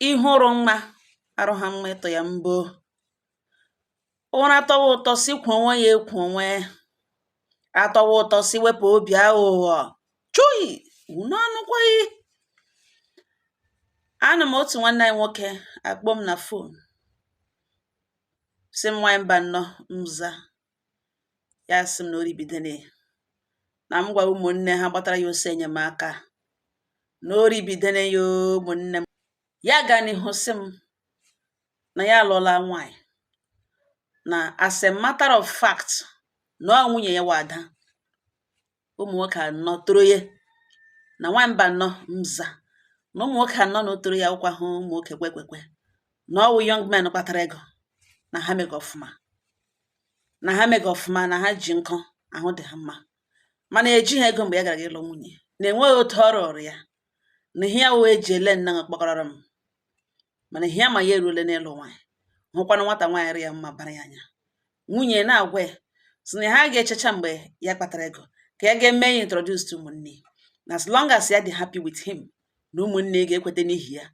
Ihe ụrụ mma arụ ha mma ịtụ ya mbọ. Ụra tọwa ụtọ si kwonwe ya ekwonwe. Atọwa ụtọ si wepụ obi aghụghọ. Chui! Unu anụkwaghị? Anụ m otu nwanne anyị nwoke akpọ m na phone, sị m, "Nwaanyị mba nnọọ." Nza ya sị m na oribidene na m gwa ụmụnne ha gbatara ya ose enyemaka na oribidene ya. Ụmụnne m, ya gaa n'ihu sị m na ya alụọla nwaanyị, na as a matter of fact, na ọ nwunye ya wa ada ụmụ nwoke anọ toro ya. Na nwaanyị mba nnọọ, nza na ụmụ nwoke anọ na o toro ya ụkwa hụ ụmụ nwoke kwekwekwe, na ọ wụ young men kpatara ego, na ha mega ọfụma, na ha mega ọfụma, na ha ji nkụ ahụ dị ha mma, mana ejighị ego mgbe ya gara ịlụ nwunye, na enweghị otu ọ rụrụ ya, na ihe ya wụ eji ele nne kpọkọrọ m, mana ihe ama ya eruole n'ịlụ nwaanyị. Hụkwanụ nwata nwaanyị rị ya mma bara ya anya. Nwunye na-agwa ya sị na ha ga-echecha mgbe ya kpatara ego ka ya ga-eme ya introduce to ụmụnne, na as long as ya dị happy with him, na ụmụnne ga-ekweta n'ihi ya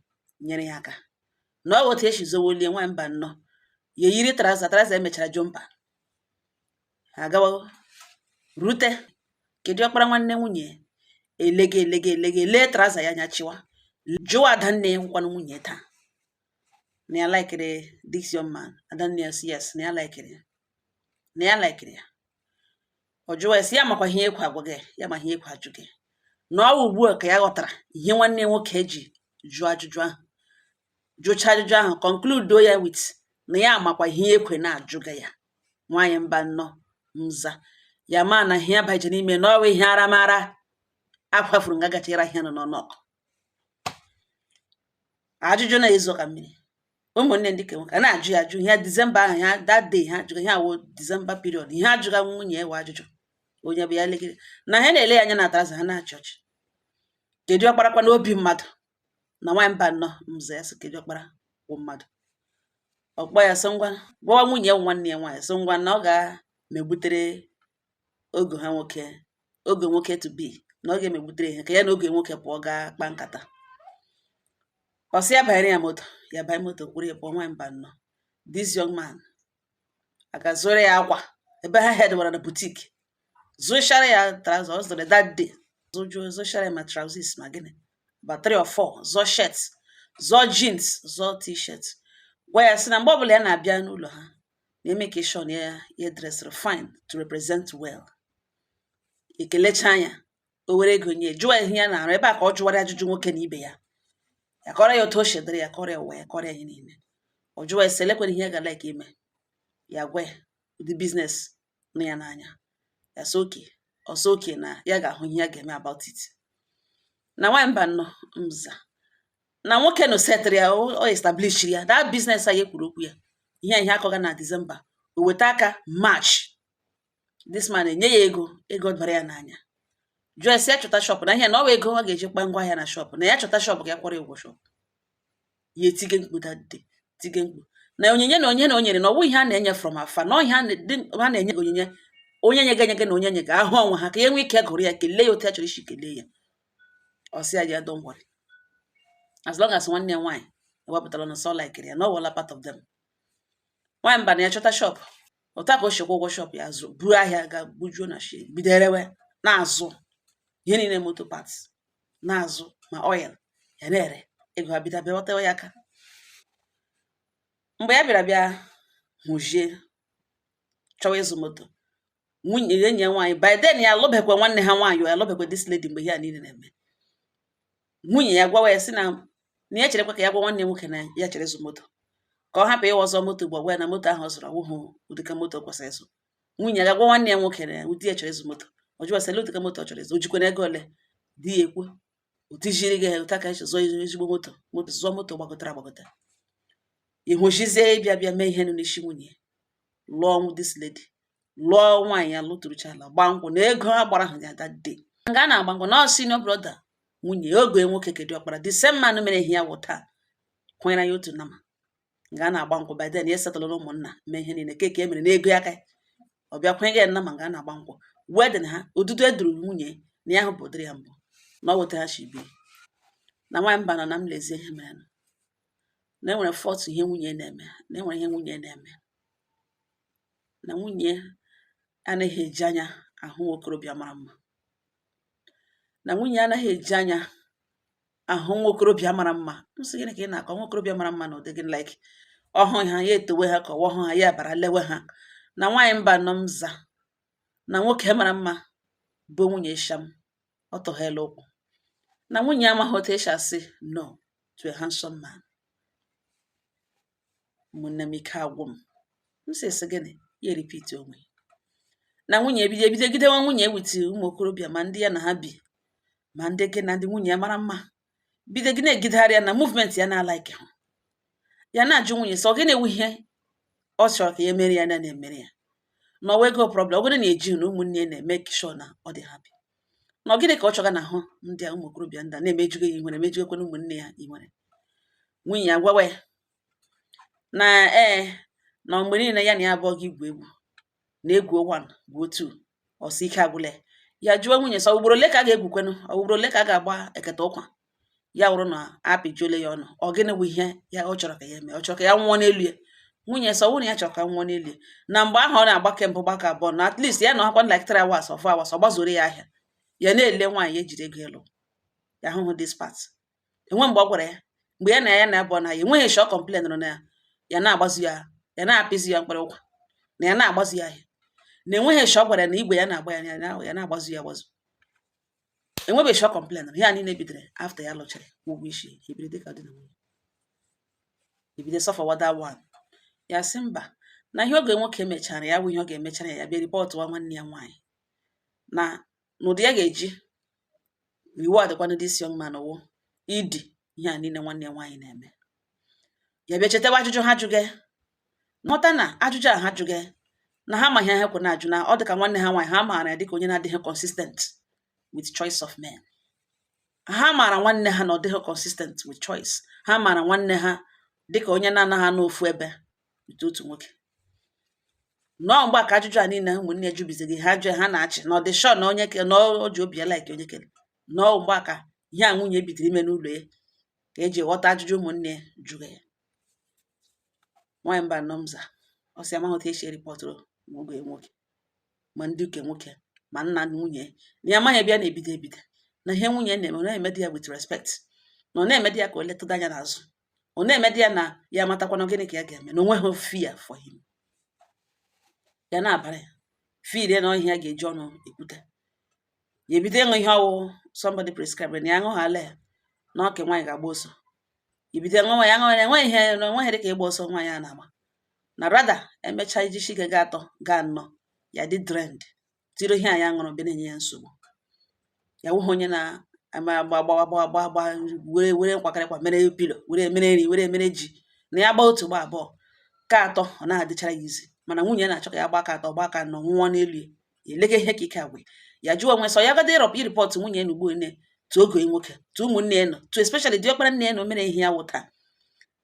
nyere ya aka. Na ọ otu esi zowolie. Nwaanyị mba nnọọ, ya eyiri trouser, trouser emechara jumper, ha agawa rute kedu ọkpara nwanne nwunye elege elege elege lee trouser ya anya, chịwa jụwa adanne ya nwụkwanụ nwunye taa na ya likere this young man. Adanne ya sị yes, na ya likere ya, na ya likere ya. Ọ jụwa ya sị ya makwa ihe ekwe agwa gị, ya ma ihe ekwe ajụ gị, na ọ ugbu a ka ya ghọtara ihe nwanne nwoke ji jụọ ajụjụ ahụ, jụcha ajụjụ ahụ, conclude ya with na ya makwa ihe ekwe na-ajụ gị ya. Nwaanyị mba nnọọ, nza ya ma na ihe ya baje n'ime na ọ bụ ihe aramara akwafuru nga gachara ihe nọ n'ọnọkụ ajụjụ na-ezo ka mmiri. Ụmụnne ndị ke nwoke a na-ajụ ya ajụ ihe December ahụ ya, that day ha jụga ihe awụ December period, ihe ajụga nwunye ewe ajụjụ onye bụ ya legide na ha na-ele ya anya na trouser ha na-achị ọchị. Kedu ọkparakwa n'obi mmadụ na nwaanyị mba nnọọ, mza ya sị kedu ọkpara wụ mmadụ. Ọkpọ ya sị ngwa, gwawa nwunye ya nwanne ya nwaanyị sị ngwa, na ọ ga-megbutere ogo ha nwoke, oge nwoke to be, na ọ ga-emegbutere ihe ka ya na oge nwoke pụọ gaa kpaa nkata. Ọ sị ya banyere ya moto, ya banye moto kwuru ya pụọ. Nwaanyị mba nnọọ, this young man aga zụrụ ya akwa ebe ha head wara na boutique, zụchara ya trouser ọ zụrụ that day, zụjuo, zụchara ya ma trousers ma gịnị, about three or four, zụọ shirt, zụọ jeans, zụọ T-shirt, gwa ya sị na mgbe ọbụla ya na-abịa n'ụlọ ha, na-eme ka sure na ya ya dressed fine to represent well. Ekelecha ya, o were ego nye, jụọ ya ihe ya na-arụ ebe a, ka ọ jụwara ajụjụ nwoke na ibe ya, ya kọrọ ya otu o si dịrị ya, kọrọ ya ụwa ya, kọrọ ya ihe niile. Ọ jụwa ya sị elekwere ihe ya ga like ime, ya gwa ya ụdị business nụ ya n'anya. Ya sị okay, ọsọ okay, na ya ga-ahụ ihe ya ga-eme about it. Na nwaanyị mba nnọọ, nza na nwoke no setịrị ya, o establish ya that business a ya ekwuru okwu ya. Ihe akọga na December, o weta aka March, this man enye ya ego, ego bara ya n'anya. Jụọ ya sị ya chọta shop, na ihe na ọ bụ ego ọ ga-eji kpa ngwa ahịa na shop, na ya chọta shop ka ya kwụrụ ya ụgwọ shop ya. Etige mkpu that day, tige mkpu na onyinye na onye na o nyere, na ọ bụ ihe a na-enye from afar, na ọ ihe a na-enye onyinye, onye nye ga-enye gị na onye nye ga ahụ onwe ha, ka ya nwee ike gụrụ ya, kelee ya otu ya chọrọ isi kelee ya. Ọ sị ya, ya don't worry, as long as nwanne ya nwaanyị ewepụtara na sọ likere ya, na ọ wụla part of them. Nwaanyị mba, na ya chọta shop, otu a ka o si kwụ ụgwọ shop ya, azụ buo ahịa ga bujuo na shed, bido erewe, na-azụ ihe niile, moto parts na-azụ, ma oil ya na-ere. Ego ha bido bịa ya aka. Mgbe ya bịara bịa hụzie chọwa ịzụ moto, nwunye enyi ya nwaanyị, by then ya alụbekwa nwanne ha nwaanyị, ya alụbekwa this lady. Mgbe ihe a niile na-eme, nwunye ya gwawa ya sị na ya cherekwa ka ya gwa nwanne ya nwoke na ya chere ịzụ moto, ka ọ hapụ ịwa ọzọ moto gba gwa ya na moto ahụ ọ zụrụ awụghụ ụdịka moto ọ kwesịrị ịzụ. Nwunye ya ga gwa nwanne ya nwoke na ụdị ya chọrọ ịzụ moto. Ọ jụwa sị ụdịka moto ọ chọrọ ịzụ, o jikwana ego ole di ya ekwu otijiri gị ụta ka esi zụọ ezigbo moto, moto zụọ moto gbagotere agbagote. Ịhụchizie ịbịa bịa mee ihe nụ n'isi nwunye, lụọ this lady, lụọ nwaanyị ya, lụtụrụcha ala, gbaa nkwụ na ego ha gbara ha ya that day nga a na-agba nkwụ na ọ senior brother nwunye oge nwoke kedị ọkpara, the same man mere ihe ya wụ taa kwanyere ya otu nama nga a na-agba nkwụ. By then ya setụlụ ụmụnna, mee ihe niile keke e mere n'ego ya aka, ọ bịa kwanye ya nnama nga a na-agba nkwụ wedding ha. Odudu eduru nwunye na ya hụ bụ ụdịrị ya mbụ na ọ weta ha shi biri na nwaanyị mba na m lezie ihe mere. Na enwere fault ihe nwunye na-eme, na enwere ihe nwunye na-eme, na nwunye anaghị eji anya ahụ nwa okorobịa mara mma, na nwunye anaghị eji anya ahụ nwa okorobịa mara mma. M sị, "Gịnị ka ị na-akọ? Nwa okorobịa mara mma na ụdị gịnị?" Like ọhụ ha ya etowe ha, ka ọwa hụ ha ya bara lewe ha. Na nwaanyị mba nọ m za na nwoke mara mma bụ nwunye sham, ọ tọghela ụkwụ, na nwunye amaghị otu esi asị no to a handsome man. Ụmụnne m, ike agwụ m. M sị, sị gịnị? Ya repeat onwe na nwunye ebido ebido gidewa nwunye ewiti ụmụ okorobịa, ma ndị ya na ha bi, ma ndị gị na ndị nwunye ya mara mma, bido gị na-egidegharị ya na movement ya na-alike hụ ya. Na-ajụ nwunye sọ gịnị ewu ihe ọ chọrọ ka ya mere ya na na-emere ya, na ọwa ego problem, ọ bụrụ na eji na ụmụnne ya na-eme sure na ọ dị happy, na ọ gịnị ka ọ chọga na ahụ ndị a, ụmụ okorobịa ndị a na-emejugo ya ihere, emejugokwana ụmụnne ya ihere. Nwunye ya gwawa ya na ee, na mgbe niile ya na ya abụọ gị igwu egwu na egwu 1 gwuo 2, ọsọ ike agwụla ya. Ya jụọ nwunye sọ ugboro ole ka a ga-egwukwenụ, ọ ugboro ole ka a ga-agba ekete ụkwa, ya wụrụ na apịjuole ya ọnụ. Ọ gịnị bụ ihe ya ọ chọrọ ka ya mee? Ọ chọrọ ka ya nwụọ n'elu ya? Nwunye sọ nwunye ya chọrọ ka nwụọ n'elu ya, na mgbe ahụ ọ na-agba kembụ gbakọ abụọ, na at least ya na ọkwa like 3 hours or 4 hours, ọ gbazoro ya ahịa, ya na-ele nwaanyị ejiri ego ịlụ ya ahụhụ. This part enwe mgbe ọ gwara ya, mgbe ya na ya na-abụọ na ya enweghị shọ complain na ya na-agbazu ya, ya na-apịzi ya mkpịrị ụkwa, na ya na-agbazu ya ahịa, na enweghị shọ gwara ya na igwe ya na-agba ya, ya na-agbazu ya agbazu. Enwebeghị shọ complain. Ya niile bidoro after ya lụchara ụgwọ isi, ebido dịka di na nwunye, ebido suffer that one. Ya sị mba, na ihe oge nwoke mechara ya bụ ihe ọ ga-emechara ya. Ya bịa report wa nwanne ya nwaanyị na n'ụdị ya ga-eji reward kwanụ this young man wụ idi ihe a niile nwanne ya nwaanyị na-eme. Ya bịa chetawa ajụjụ ha jụge, nghọta na ajụjụ a ha jụge na ha ma ihe ha kwe na-ajụ, na ọ dịka nwanne ha nwaanyị ha maara ya dịka onye na-adịghị consistent with choice of men. Ha maara nwanne ha na ọ dịghị consistent with choice. Ha maara nwanne ha dịka onye na-anaghị anọ ofu ebe with otu nwoke. Nọọ mgbe a ka ajụjụ a niile ụmụnne ya jụbizigi ha jụọ, ha na-achị na ọ dị sure na onye ke na o ji obi ya like onye kere. Nọọ mgbe a ka ihe a nwunye bidoro ime n'ụlọ ya ka eji ghọta ajụjụ ụmụnne ya jụrụ ya. Nwaanyị mba nọmza, ọ sị amaghị otu esi eripọtụrụ nwoke nwoke, ma ndị uke nwoke, ma nna nwunye, na ya amaghị ebe ya na-ebido ebido, na ihe nwunye na-eme, ọ na-emedi ya with respect, na ọ na-emedi ya ka o letụda anya n'azụ, ọ na-emedi ya na ya amatakwana gịnị ka ya ga-eme, na onweghị fear for him. Ya na-abara ya feel ya na ihe ya ga-eji ọnụ ekwute, ya ebido ịṅụ ihe ọwụ somebody prescribe na ya ṅụghala ya, na ọka nwaanyị ga-agba ọsọ. Ya ebido ṅụwa ya, ṅụwa ya, enweghị ihe na onweghị dịka ịgba ọsọ nwaanyị a na-agba, na rather emechaa ijisi ike ga atọ gaa anọ, ya dị drained, tiri ihe a ya ṅụrụ bịa na-enye ya nsogbu. Ya wụghị onye na-ama agba gbawa gbawa gba gba were were nkwakọrịkwa mere pillow, were mere nri, were mere ji, na ya gbaa otu, gba abụọ, ka atọ, ọ na-adịchara ya izi. Mana nwunye ya na-achọ ka ya gba aka atọ, gba aka anọ, nwụọ n'elu ya. Ya elege ihe ka ike agwụ ya, jụọ onwe sọ ya gada ịrọpụ ireport nwunye ya na ugbo nne tụ oge nwoke tụ ụmụnne ya nọ tụ, especially diọkpara nne ya na o mere ihe ya wụ taa.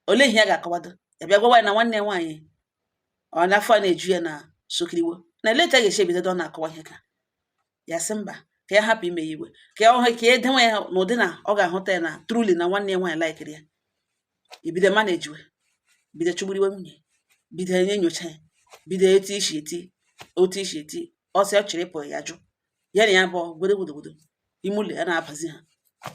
Olee ihe ya ga-akọwado? Ya bịa gwawa ya na nwanne ya nwaanyị ọ n'afọ a na-eju ya na sokiriwo na eleta ga-esi ebido ọ na-akọwa ihe ka ya sị mba, ka ya hapụ ime ya iwe, ka ya hụ ka ya edenwe ya n'ụdị na ọ ga-ahụta ya na truly na nwanne ya nwaanyị likeri ya. Ebido managewe, bido chụgburiwe nwunye, bido enyocha ya, bido etu isi eti, otu isi eti ọsọ ọ chịrị ịpụ, ya jụ ya na ya bụ gbodo gbodo gbodo ime ụlọ ya na-abazi ha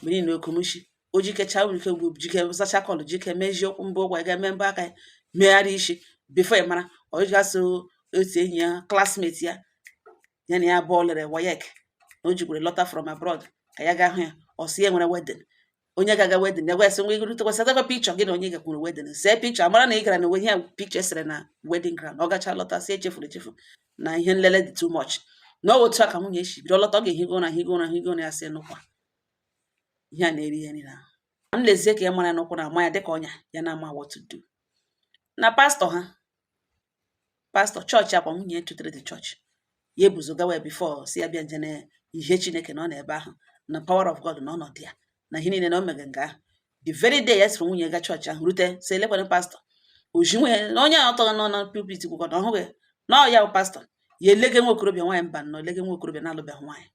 mgbe niile okomushi o jikecha nwere ike jike zacha call, jike mezie okwu mbụ ụgwọ ya ga mee mbọ aka ya, megharịa isi before ya mara ọ gasị otu enyi ya, classmate ya, ya na ya abụọ lere WAEC, na o jikwere lọta from abroad ka ya gaa hụ ya. Ọ sị ya nwere wedding, onye ga-aga wedding ya gwa ya sị nwa irutekwa setakwa picture gị na onye gakwuru wedding, see picture amara na ị gara na ihe picture esere na wedding ground. Ọ gacha lọta, sị echefuru echefu na ihe nlele dị too much, na ọ otu a ka nwunye si bido lọta. Ọ ga-ehigo ụra, higo ụra, higo ụra. Ya sị nụkwa ihe a na-eri ya nri ahụ m lezie ka ya mara n'ụkwụ na ama ya dịka ọnya ya na-ama what to do. Na pastọ ha, pastọ chọọchị akwa nwunye ya tutere the church, ya ebuzo gawa ya before si ya bịa nje na ihe Chineke na ọ nọ ebe ahụ, na power of God na ọnọdụ ya na ihe niile na o mere nga ahụ. The very day ya sịrị nwunye ga chọọchị ahụ rute, sị elekwana pastọ oji nwunye na onye a ọtọghị nọ na pulpit gwụkọ na ọhụghị na ọ ya bụ pastọ. Ya elege nwa okorobịa, nwaanyị mba nọ, lege nwa okorobịa na-alụbeghị nwaanyị,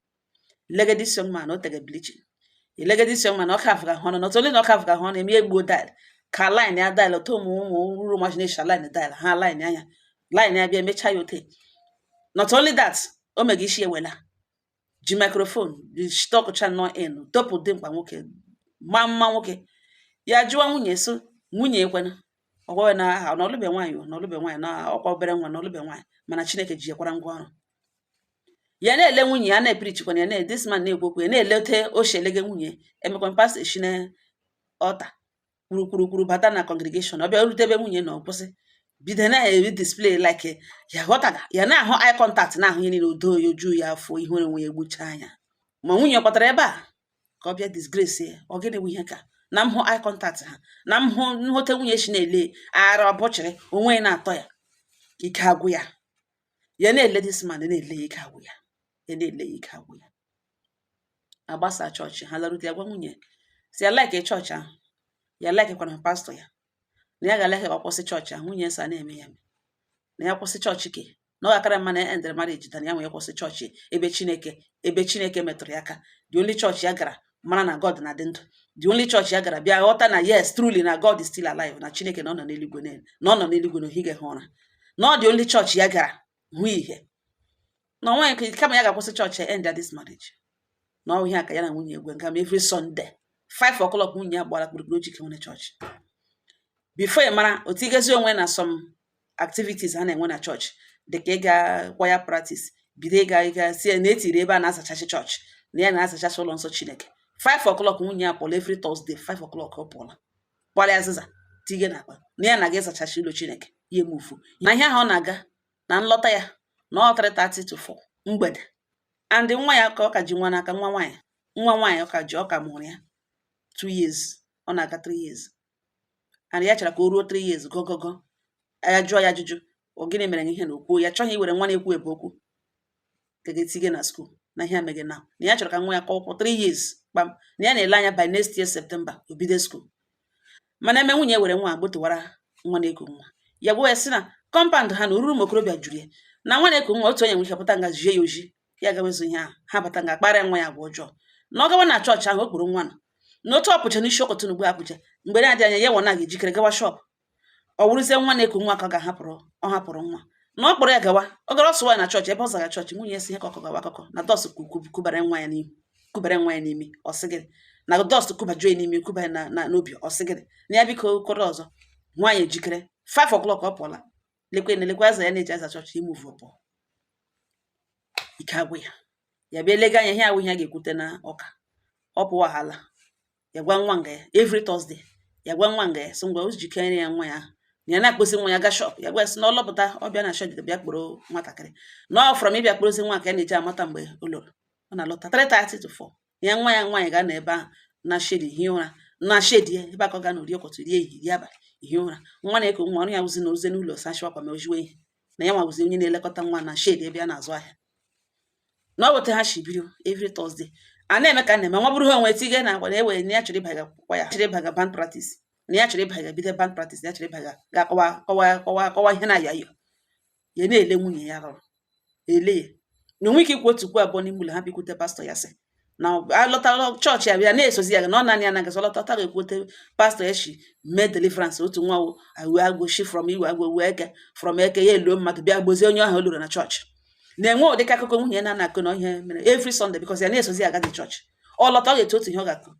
lege this young man o tege bleaching, elege this young man ọ ka afụga hụ ọnụ, not only na ọ ka afụga hụ ọnụ eme egbuo dad. Ka line ya dial otu ụmụ ụmụ ruru imagination, line dial ha, line anya line ya bịa mechaa ya ote. Not only that, o mega isi ewela ji microphone tọkụcha nnọọ in topụ dị mkpa nwoke ma mma nwoke. Ya jụwa nwunye, so nwunye ekwena ọgwawe na aha na ọlụbe nwaanyị, na ọlụbe nwaanyị, na ọkwa obere nwa na ọlụbe nwaanyị, mana Chineke ji ekwara ngwa ọrụ. Ya na-ele nwunye ya na-epirichikwana ya na this man na-ekwu okwu, ya na-ele ote o si elege nwunye. Emekwa pastor esi na ọta kwuru kwuru kwuru bata na congregation, ọ bịa rute ebe nwunye nọ, kwụsị, bido na-eri display like ya ghọtaga ya, na-ahụ eye contact, na-ahụ ihe niile, odo ya, oju ya afọ, ihu onwe ya egbucha anya. Ma nwunye kpọtara ebe a ka ọ bịa disgrace ya. Ọ gịnị bụ ihe ka na m hụ eye contact ha, na m hụ nhụta nwunye si na-ele ara ọbọchịrị onwe ya na-atọ ya, ike agwụ ya. Ya na-ele this man, na-ele ya, ike agwụ ya. Ya na-ele ya, ike agwụ ya. Agbasa chọọchị, ha larute, ya gwa nwunye si ya like chọọchị ahụ, ya like kwana pastor ya, na ya ga-alike ka ọ kwụsị chọọchị ahụ. Nwunye sa na-eme ya eme na ya kwụsị chọọchị ke na ọ ga-akara mma na ya endere marriage than ya nwee kwụsị chọọchị ebe Chineke, ebe Chineke metụrụ ya aka. The only chọọchị ya gara mara na God na-adị ndụ, the only chọọchị ya gara bịa ghọta na yes, truly, na God is still alive, na Chineke na ọ nọ n'eluigwe, na ọ nọ n'eluigwe na ohige ha ụra, na ọ the only chọọchị ya gara hụ ihe na onwe nke kama ya ga-akwụsị chọọchị end this marriage. Na ọ ihe a ka ya na nwunye egwe nga ma every Sunday 5 o'clock, nwunye ya gbara kpụrụkpụrụ ojike nwere chọọchị. Before ị mara otu igezi onwe na some activities ha na-enwe na chọọchị, dịka ịga choir practice, bido ịga si na etiri ebe a na-azachasị chọọchị, na ya na-azachasị ụlọ nsọ Chineke. 5 o'clock nwunye ya pụọla. Every Thursday 5 o'clock ọ pụọla, kpọrọ azịza tige n'akpa na ya na-aga ịzachasị ụlọ Chineke. Ya emufu na ihe ahụ ọ na-aga na nlọta ya na ọ 3:30 to 4 mgbede. And nwa ya ka ọ ka ji nwa n'aka, nwa nwaanyị, nwa nwaanyị ọ ka ji, ọ ka mụrụ ya 2 years, ọ na-aga 3 years, and ya chọrọ ka o ruo 3 years gogogo. Ya jụọ ya ajụjụ, ọ gịnị mere ihe na okwuo ya chọghị iwere nwa na-ekwu ebe okwu ka ga-etinye na school na ihe ameghe na na ya chọrọ ka nwa ya kọọ ụkwụ 3 years kpam, na ya na-ele anya by next year September o bido school. Mana eme nwunye were nwa agbotowara nwa na-eku nwa ya, gwa ya sị na compound ha na ururu ụmụ okorobịa juru ya, na nwa na-eku nwa otu onye nwere ike pụta nga jie ya oji, ya gawezu ihe ahụ ha bata nga kparịa nwa ya agwa ọjọọ, na ọ gawa na chọọchị ahụ o kporo nwa nọ na otu ọpụcha n'isi ọkọtụ n'ugbu apụcha. Mgbe na-adị anya ya nwa na ga-ejikere gawa shop, ọ wụrụzie nwa na-eku nwa ka ọ ga-ahapụrụ, ọ hapụrụ nwa na ọ kpọrọ ya gawa. Ọ gara ọsụwa ya na chọọchị ebe ọ zara chọọchị. Nwunye ya si ihe ka ọkọ gawa akụkọ na dust kubara nwa ya n'ihu, kubara nwa ya n'imi. Ọ sị gịnị na dust kubajuo ya n'imi, kuba ya na n'obi? Ọ sị gịnị na ya biko kwere ọzọ. Nwaanyị ejikere 5 o'clock, ọ pụọla, lekwe na lekwe aza ya na-eji aza chọọchị, imove pụọ. Ike agwụ ya. Ya bịa lega anya ihe awụ ihe a ga-ekwute na ọka ọ pụwa hala. Ya gwa nwa nga ya every Thursday, ya gwa nwa nga ya sị ngwa o jikere ya nwa ya ahụ, na ya na-akpụzi nwa ya ga shop. Ya gwa ya sị na ọ lọpụta, ọ bịa na shop, bịa kpọrọ nwatakịrị, na ọ fọrọ m ịbịa kpọrọzi nwa ka ya na-eji amata mgbe o loro. Ọ na-alọta 3:30 to 4. Ya nwa ya nwaanyị ga-anọ ebe ahụ na shade hie ụra na shade ya, ebe aka ọ ga-anọ rie ụtụtụ, rie ehihie, rie abalị, hie ụra. Nwa na-eku nwa ọrụ ya wụzi na ozie n'ụlọ sachiwa akwa ma ojiwe ihe, na ya nwa wụzi onye na-elekọta nwa na shade ebe a na-azụ ahịa. Na ọ weta ha shi bido every Thursday a na-eme ka a na-eme nwa bụrụ ha onwe tige na agwa na ewe na ya chọrọ ịbaga kwa, ya chọrọ ịbaga band practice, na ya chọrọ ịbaga bido band practice, na ya chọrọ ịbaga ga kọwa kọwa kọwa kọwa ihe na-ayọ ayọ. Ya na-ele nwunye ya rụrụ ele ya na onwe ike ikwu otu kwu abụọ n'ime ụlọ ha bikwute pastor. Ya sị na alọtala chọọchị ya bịa na-esozi ya, na ọ naanị ya na-agazi ọlọta ta ga-ekwute pastor ya shi mee deliverance. Otu nwa wo awe agwo shi from iwe agwo wee eke from eke ya eluo mmadụ bịa gbozie onye ahụ o loro na chọọchị na-enwe ụdịka akụkọ nwunye na na-akụ na ihe mere every Sunday, because ya na-esozi ya agadi chọọchị. Ọ lọta, ọ ga-etu otu ihe ọ ga-akụ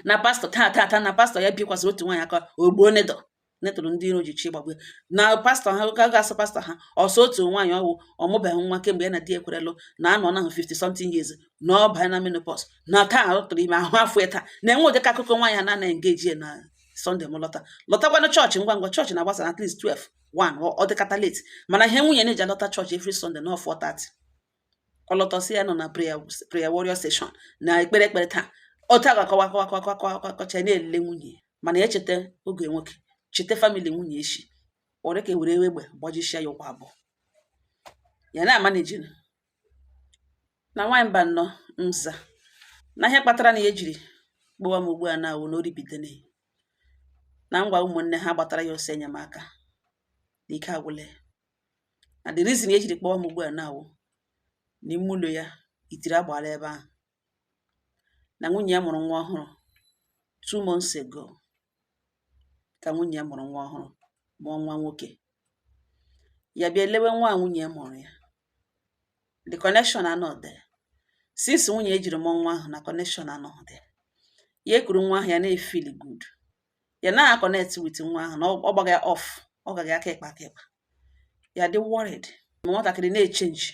na pastor taa taa taa, na pastor ya bikwasịrị otu nwaanyị aka ogbuo nedo netụrụ ndị iro ji chi gbagbuo na pastor ha ka ga-asụ pastor ha ọsọ. Otu nwaanyị ọwụ ọmụbeghị nwa kemgbe ya na di ekwerelụ na anọ na 50 something years, na ọ banye na menopause, na taa ọ tụrụ ime ahụ afọ ya taa. Na-enwe ụdịka akụkọ nwaanyị ha na-ana engage ya na Sunday. M lọta, lọtakwanụ chọọchị ngwa ngwa. Chọọchị na-agbasa na at least 12 1, ọ dịkata late, mana ihe nwunye na-eji alọta chọọchị every Sunday na 4:30. Ọ lọtasị ya nọ na prayer warrior session na ekpere ekpere taa otu a ga-akọwa akọwa akọwa akọwa akọwa akọcha na-elele nwunye. Mana ya echeta oge nwoke, cheta family nwunye echi, ọ dị ka ewere egbe gbajisia ya ụkwụ abụọ. Ya na-ama na ejina na nwaanyị mba nnọọ nza na ihe kpatara na ya ejiri kpọwa m ugbu a na awụ na oribidene na ngwa ụmụnne ha gbatara ya ọsọ enyemaka na ike agwụla ya. Na the reason ejiri kpọwa m ugbu a na awụ n'ime ụlọ ya itiri agbala ebe ahụ, na nwunye ya mụrụ nwa ọhụrụ 2 months ago. Ka nwunye ya mụrụ nwa ọhụrụ, mụọ nwa nwoke, ya bịa lewe nwa a nwunye ya mụrụ ya, the connection anọ there. Since nwunye ya jiri mụọ nwa ahụ, na connection anọghị there. Ya ekuru nwa ahụ, ya na-efeel good, ya na connect with nwa ahụ, na ọ gbaga ya off, ọ gaghị aka ịkpa aka ịkpa. Ya dị worried ma nwatakịrị na-echange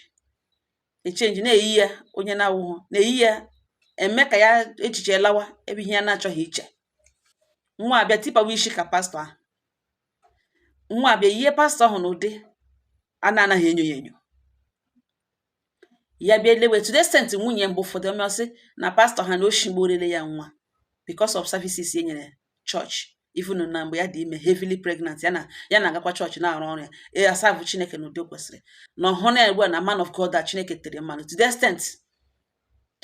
echange, na-eyi ya onye na-awụghụ, na-eyi ya eme ka ya echiche lawa ebe ihe ya na-achọghị iche. Nwa abịa tipawa isi ka pastọ ahụ. Nwa abịa yie pastọ ahụ n'ụdị a na-anaghị enyo ya enyo. Ya bịa lewe to the extent nwunye mgbe ụfọdụ ọsị na pastọ ha na oshigborele ya nwa because of services e nyere church. Even na mgbe ya dị ime, heavily pregnant, ya na ya na-agakwa chọọchị, na-arụ ọrụ ya, e aserve Chineke n'ụdị o kwesịrị, na ọhụ na ugbu a na man of God a Chineke tere mmanụ to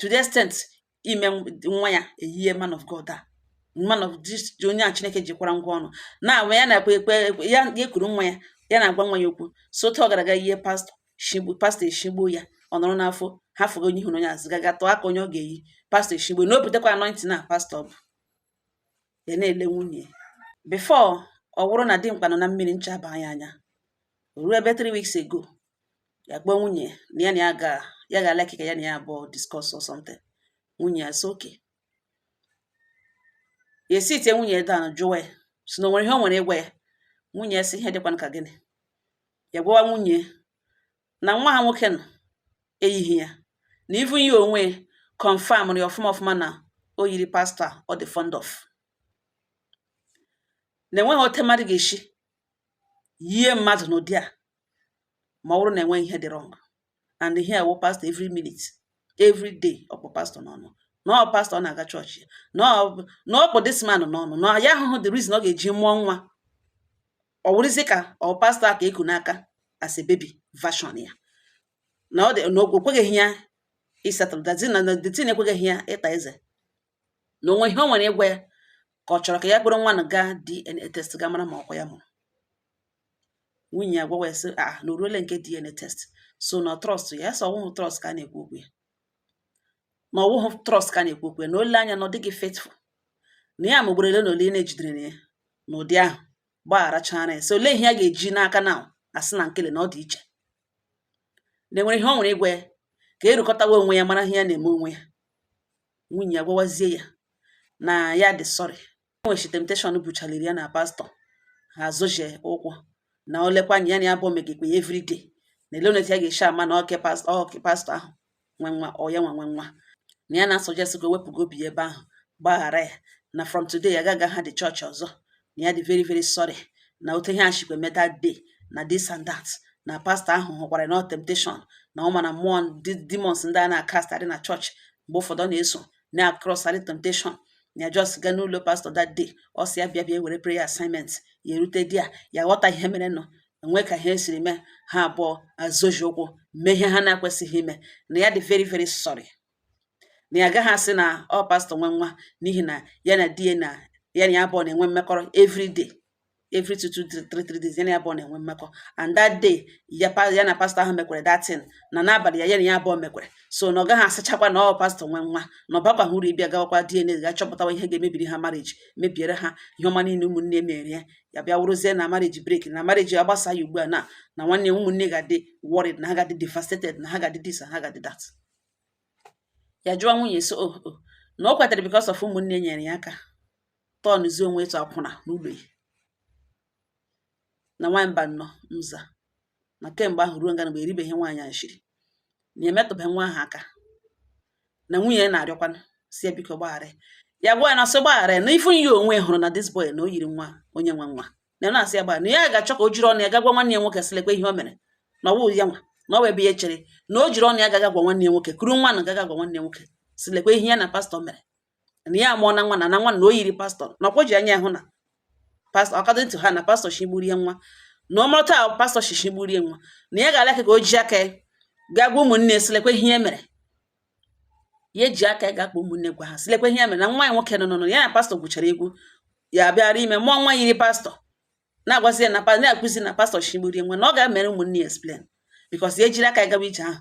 the extent ime nwa ya eyie man of God a, man of this, onye a Chineke jikwara ngwa ọrụ na-agwa ya, na-ekpe ekpe ya, ya ekuru nwa ya, ya na-agwa nwa ya okwu. So otu ọ gara aga yie pastọ shigbu, pastọ eshigbuo ya. Ọ nọrọ n'afọ ha fụgo onye ihu na onye azụ gaga tụọ aka onye ọ ga-eyi. Pastọ eshigbuo na o butekwa anointing na pastọ bụ ya na-ele nwunye. Before ọ wụrụ na dimkpa nọ na mmiri ncha baa ya anya. O ruo ebe 3 weeks ago, ya kpọọ nwunye na ya ga ya ga like ka ya na ya abụọ discuss or something. Nwunye ya sị okay. Ya esi tie nwunye ya down, jụwa ya si na o nwere ihe o nwere ịgwa ya. Nwunye ya sị ihe dịkwanụ ka gịnị. Ya gwawa nwunye na nwa ha nwoke nọ eyighi ya, na even ya onwe confirm ya ọfụma ọfụma na o yiri pastọ a ọ dị fond of, na enweghị otu mmadụ ga-esi yie mmadụ n'ụdị a ma ọ bụrụ na enweghị ihe dị wrong. And ihe a wụ pastor every minute, every day ọkpọ pastor n'ọnụ, na ọ pastor ọ na-aga chọọchị, na ọ kpọ this man n'ọnụ, na ya ahụhụ the reason ọ ga-eji mụọ nwa ọ wụrụzi ka ọ pastọ a ka eku n'aka as a baby version ya, na ọ dị na o kweghị ya isettle that na the thing, ekweghị ya ịta eze, na onwe ihe o nwere ịgwa ya, ka ọ chọrọ ka ya kpọrọ nwa na gaa DNA test, ga mara ma ọkwa ya mụrụ. Nwunye ya gwawa ya sị ah, na o ruole nke DNA test, so na trust ya sọ ọwụhụ trust ka a na-ekwu okwu ya, na ọwụhụ trust ka a na-ekwu okwu ya, na ole anya na ọ dịghị faithful, na ya ma ugboro ole na ole ị na-ejidere ya n'ụdị ahụ gbagharachara ya. So olee ihe ya ga-eji n'aka na asị na nkele na ọ dị iche, na enwere ihe ọ nwere ịgwa ya ka erukọtawa onwe ya mara ihe ya na-eme onwe ya. Nwunye ya gwawazie ya na ya dị sorry, nwechi temptation buchaliri ya na pastọ ha azụjie ụkwụ, na o lekwa anya ya na ya bụ omegekwe ya everyday, na ele otu ya ga-esi ama na ọke pastọ, ọke pastọ ahụ nwe nwa, ọ ya nwa nwe nwa, na ya na-asuggest ka o wepụgo obi ya ebe ahụ, gbaghara ya, na from today ya gaga ha dị chọọchị ọzọ, na ya dị very very sorry na otu ihe a shikwa eme that day, na this and that, na pastọ ahụ hụkwara na temptation, na ọ ma na mmụọ demons ndị a na-acast adị na chọọchị mgbe ụfọdụ ọ na-eso na-acrossarị temptation, na ya just gaa n'ụlọ pastọ that day, ọ sị ya bịa bịa were prayer assignment. Ya erute di ya, ya ghọta ihe mere nọ enwe ka ihe siri mee, ha abụọ azoji ụkwụ mee ihe ha na-ekwesịghị ime, na ya dị very very sorry, na ya agaghị asị na ọ pastọ nwe nwa, n'ihi na ya na di ya na ya na ya abụọ na-enwe mmekọrọ every day, every 2, 2, 3, 3 days ya na ya abụọ na-enwe mmekọ, and that day ya ya na pastọ ahụ mekwere that thing, na n'abalị ya, ya na ya abụọ mekwere. So na ọ gaghị asịchakwa na ọ pastọ nwe nwa, na ọ bakwaghị uru ịbịa gawakwa DNA ga chọpụtawa ihe ga-emebiri ha marriage, mebiere ha ihe ọma niile ụmụnne mere ya. Ya bịa wụrụzie na marriage break, na marriage agbasa ya ugbu a, na nwanne ụmụnne ga-adị worried, na ha ga-adị devastated, na ha ga-adị this and ha ga-adị that. Ya jụọ nwunye so oh oh, na o kwetere because of ụmụnne nyere ya aka tọnụzie onwe ịtụ akwụna n'ụlọ ya. Na nwamba nnọọ nza na kemgbe ahụ ruo nga mgbe eribeghị nwaanyị a shiri na emetụbeghị nwa ahụ aka, na nwunye ya na-arịọkwanụ si ya biko gbaghara ya. Ya gwa ya na ọsọ gbaghara ya, na ifu ya onwe hụrụ na this boy na o yiri nwa onye nwe nwa, na ya na-asị ya gbaghara, na ya ga-achọ ka o jiri ọnụ ya ga gwa nwanne ya nwoke sịlekwa ihe o mere, na ọ wụ ya nwa, na ọ bụ ebe ya chere na o jiri ọnụ ya gaga gwa nwanne ya nwoke, kuru nwa na gaga gwa nwanne ya nwoke sịlekwa ihe ya na pastọ mere, na ya amụọ na nwa, na nwa na o yiri pastọ, na ọkwa ji anya ya hụ na pastọ, according to ha, na pastọ shigburie nwa, na ọ mara taa pastọ shigburie nwa, na ya ga-ala ka o ji aka ya gaa gwa ụmụnne sịlekwa ihe ya mere. Ya eji aka ya ga-akpọ ụmụnne gwa ha sịlekwa ihe ya mere, na nwa ya nwoke nọ nọ ya na pastọ gwuchara egwu, ya bịara ime mụọ nwa yiri pastọ, na-agwazi ya na na-akụzi na pastọ shigburie nwa, na ọ ga-emere ụmụnne ya explain because ya ejiri aka ya gawa ije ahụ,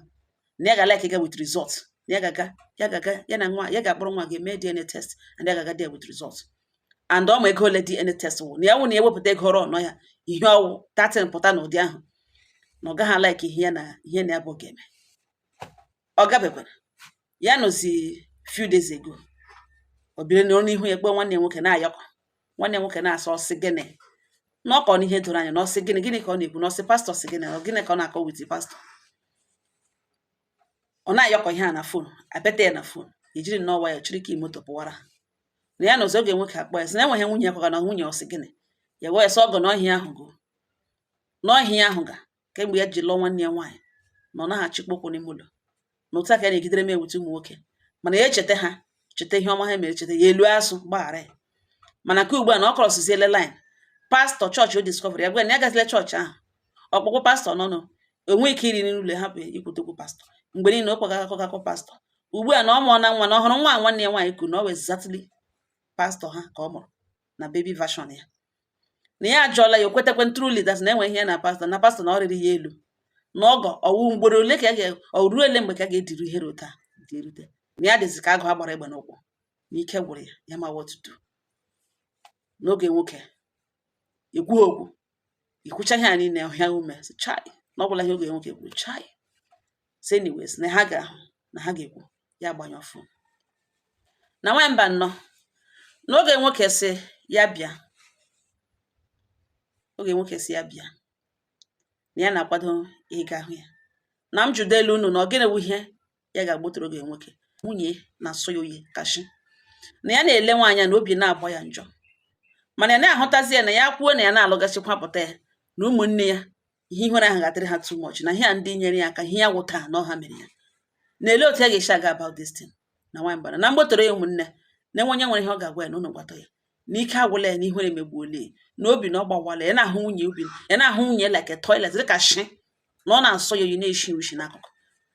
na ya ga-like ịga with result, na ya ga-aga, ya ga-aga, ya na nwa ya ga-akpọrọ nwa ga-eme DNA test and ya ga-aga there with result. And ọ ma ego ole DNA test wụ na ya wụ na ewepụta ego rọ nọ ya ihe ọwụ datin pụta n'ụdị ahụ na ọ gaghị like ihe ya na ihe na ya bụ ga-eme. Ọ gabekwara ya nọzi few days ago, ọ biri n'ihu ya kpọọ nwanne ya nwoke na-ayọkọ. Nwanne ya nwoke na-asọ ọsị gịnị na ọkọ n'ihe doro anya na ọsị gịnị, gịnị ka ọ na-ekwu, na ọsị pastọ sị gịnị, ọ gịnị ka ọ na-akọ with pastọ. Ọ na-ayọkọ ihe a na phone, apịata ya na phone, ejiri nnọọ nwayọ chịrị key moto pụwara. Na ya nọzi, oge nwoke akpọ ya sị na enweghị nwunye ya kwakwa na nwunye ọsị gịnị. Ya wee sị ọgọ na ọhịa ahụ go n'ọhịa ahụ ga kemgbe ya ji lụọ nwanne ya nwaanyị na ọ naghị achịkwa ụkwụ n'ime ụlọ, na otu a ka ya na-egidere m ewute ụmụ nwoke, mana ya echeta ha, cheta ihe ọma ha mere, cheta ya elu asụ gbaghara ya. Mana nke ugbu a na ọ crossụziele line. Pastọ chọọchị o discovery ya gwa ya na ya gazila chọọchị ahụ. Ọkpụkpụ pastọ nọ nụ onwe ike iri n'ụlọ, hapụ ikwute okwu pastọ mgbe niile. O kwaga akụkọ akọ pastọ ugbu a na ọ mụọ na nwa na ọhụrụ nwa nwanne ya nwaanyị kwuru na ọ wụ exactly pastọ ha ka ọ mụrụ na baby version ya. Na ya ajụọla ya, o kwetekwe truly that na enwe ihe ya na pastọ, na pastọ na ọ rịrị ya elu na ọgọ ọwụ mgboro ole ka ya ga ọ ruo ele mgbe ka a ga-ediri ihere otu a dị erute na ya dịzi ka agụ agbara egbe n'ụkwụ, na ike gwụrụ ya, ya ma what to do. N'oge nwoke ekwu okwu ikwucha ihe a niile ọhịa ume sị chai, na ọ gwụla ihe oge nwoke kwuru chai. Say anyways, na ha ga-ahụ na ha ga-ekwu ya gbanyụ phone. Na nwamba nnọọ n'oge nwoke sị ya bịa, oge nwoke sị ya bịa na ya na-akwado ịga hụ ya, na m jụdo elu unu na ọ gịnị wụ ihe ya ga-agbotoro oge nwoke. Nwunye na-asọ ya oyi kashi na ya na-ele nwaanyị a na obi na-agba ya njọ, mana ya na-ahụtazi ya na ya kwuo na ya na-alụgachikwa pụta ya na ụmụnne ya, ihe ihere ahụ ga-adịrị ha too much, na ihe a ndị nyere ya aka, ihe ya wụ taa na ọha mere ya na-ele otu ya ga-esi aga about this thing. Na nwaanyị mbara na mgbotoro ya ụmụnne na enwe onye nwere ihe ọ ga-agwa ya na ụnụ gwatọ ya, na ike agwụla ya, na ihere emegbuola ya, na obi na ọ gbawala ya, na-ahụ nwunye obi ya, na-ahụ nwunye like a toilet, dịka shi na ọ na-asọ ya oyi, na-eshi ushi n'akụkụ,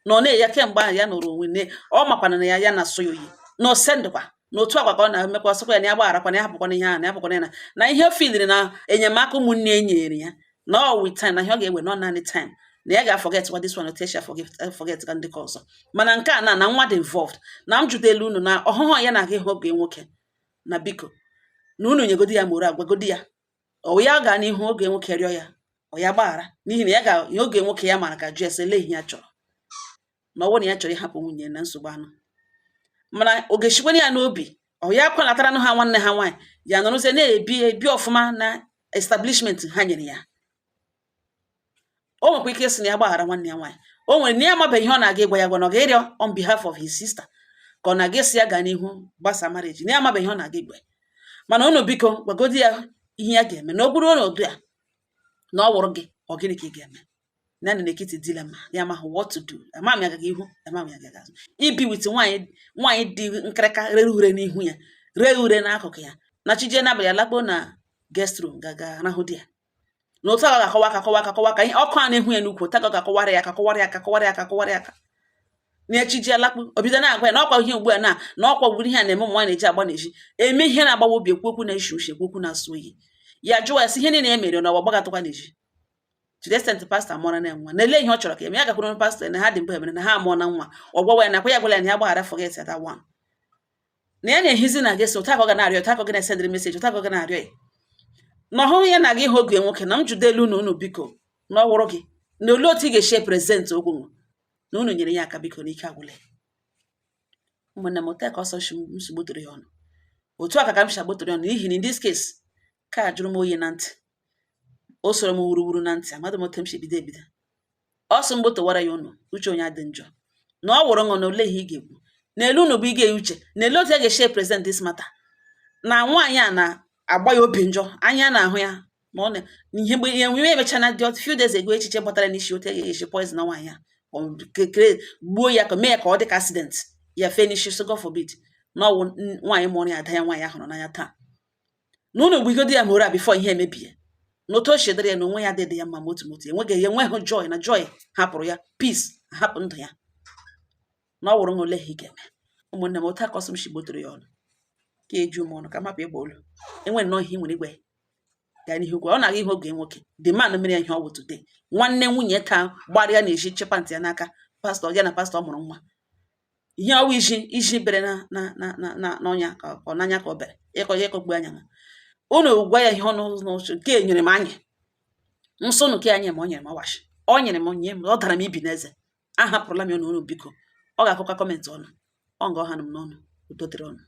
na ọ na-eya kemgbe ahụ ya nụrụ onwe ne ọ makwana na ya ya na-asọ ya oyi, na o sendịkwa na otu agwa ka ọ na-emekwa. Ọsọkwa ya na ya gbagharakwa, na ya hapụkwana ihe ahụ, na ya hapụkwana ya na ihe o filiri na enyemaka ụmụnne e nyere ya na ọ with time, na ihe ọ ga-ewe nọ naanị time, na ya ga-forget kwa this one otu esi forget ka ndị ka ọzọ. Mana nke a na nwa dị involved. Na m jụdelu unu na ọhụhụ ya na-aga ịhụ oge nwoke, na biko na unu nyegodi ya moro agwagodi ya, ọ ya gaa n'ihu oge nwoke rịọ ya ọ ya gbaghara, n'ihi na ya ga oge nwoke ya mara ka jụ ese ele ihe ya chọrọ, na ọ bụrụ na ya chọrọ ịhapụ nwunye na nsogbu anụ, mana ọ ga-eshikwana ya n'obi ọ ya kwalataranụ ha nwanne ha nwaanyị ya nọrọzie na-ebi ebi ọfụma na establishment ha nyere ya. O nwekwa ike ịsị na ya gbaghara nwanne ya nwaanyị, o nwere na ya amabeghị ihe ọ na-aga ịgwa ya gwa, na ọ ga-ịrịọ on behalf of his sister, ka ọ na-aga ịsị ya gaa n'ihu gbasa marriage, na ya amabeghị ihe ọ na-aga ịgwa ya. Mana unu biko gwagodi ya ihe ya ga-eme na o bụrụ ọnọdụ a na ọ wụrụ gị, ọ gịnị ka ị ga-eme? Na ya nọ n'etiti dilemma, ya amaghị what to do. Ama m ya gaga ihu, ama m ya gaga azụ, ibi with nwaanyị, nwaanyị dị nkịrịka, rere ure n'ihu ya, ree ure n'akụkụ ya, na chijie n'abalị alakpo na guest room gaga rahụ di ya, na otu a ga-akọwa aka, akọwa aka, akọwa aka, ihe ọkụ a na-ehu ya n'ukwu, otu a ga-akọwara ya aka, akọwara ya aka, akọwara ya aka, akọwara ya aka, na echiji alakpu. O bido na-agwa ya na ọkwa ihe ugbu a na ọkwa gburu ihe a na-eme ụmụ nwaanyị na-eji agba n'ezi eme ihe na-agbawa obi, ekwu okwu na-eshi ushi, ekwu okwu na-asụ oyi. Ya jụwa ya sị ihe niile ya mere na ọwa gbagatụkwa n'ezi, to the extent pastọ amụọra na nwa, na-ele ihe ọ chọrọ ka eme ya. Gakwuru pastọ na ha dị mbụ emere na ha amụọ na nwa, ọ gwawa ya nakwa ya gwara ya na ya gbaghara, forget that one, na ya na-ehizi na gị sị ụta ka ọ ga na-arịọ, ụta ka ọ ga na-esendịrị message, ụta ka ọ ga na-arịọ ya na ọhụhụ ya na-aga ịhụ oge nwoke. Na m jụdelu unu, unu biko, na ọ wụrụ gị, na olee otu ị ga-esi present okwu na unu nyere ya aka, biko, n'ike agwụla ya. Ụmụnne m, otu a ka ọsọ nsogbu toro ya ọnụ, otu a ka m si agbotoro ya ọnụ, n'ihi na in this case ka a jụrụ m oyi na ntị, o soro m wuruwuru na ntị, amadụ m otu m si ebido ebido ọsọ mgbotowara ya ụnụ. Uche onye adị njọ na ọ wụrụ ṅụ na ole ihe ị ga-ekwu n'elu unu bụ ige uche n'elu otu a ga-esi present this matter, na nwaanyị a na-agba ya obi njọ, anya na-ahụ ya na ọ na ihe mgbe ihe ihe emecha na dị few days ago, echiche gbatara n'isi otu a ga-esi poison na nwaanyị a, kekere gbuo ya, ka mee ya ka ọ dị ka accident ya fee n'isi. So God forbid, na ọwụ nwaanyị mụrụ ya, ada ya nwaanyị ahụrụ n'anya taa, na unu gbugodi ya mụrụ a before ihe emebie, na otu o si dịrị ya na onwe ya adịghị ya mma ma otu motu, enweghị ya, enweghị joy, na joy hapụrụ ya, peace hapụ ndụ ya, na ọ wụrụ na ole ihe ị ga-eme. Ụmụnne m, otu aka ọsọ m si gbotoro ya ọnụ ka eju m ọnụ, ka m hapụ ịgba olu. Enwere nnọọ ihe ị nwere igwe gaa n'ihu gwa ọ na-aga ihe oge nwoke, the man mere ya ihe ọ wụ today, nwanne nwunye taa gbara ya na-eji chepantị ya n'aka pastọ ya na pastọ mụrụ nwa. Ihe ọwa iji iji bere na na na na na n'ọnya ka ọ n'anya ka ọ bere ịkọ ịkọgbu anya. Unu gwa ya ihe ọnụ n'ụchụ nke nyere m anyị nsọ unu ke anyị ma ọ nyere m ọwashi, ọ nyere m nye m, ọ dara m ibi n'eze. Ahapụrụla m ya unu. Biko, ọ ga-akụkọ comment ọnụ ọ nga ọ ha nụ m n'ọnụ. Udo dịrị ọnụ.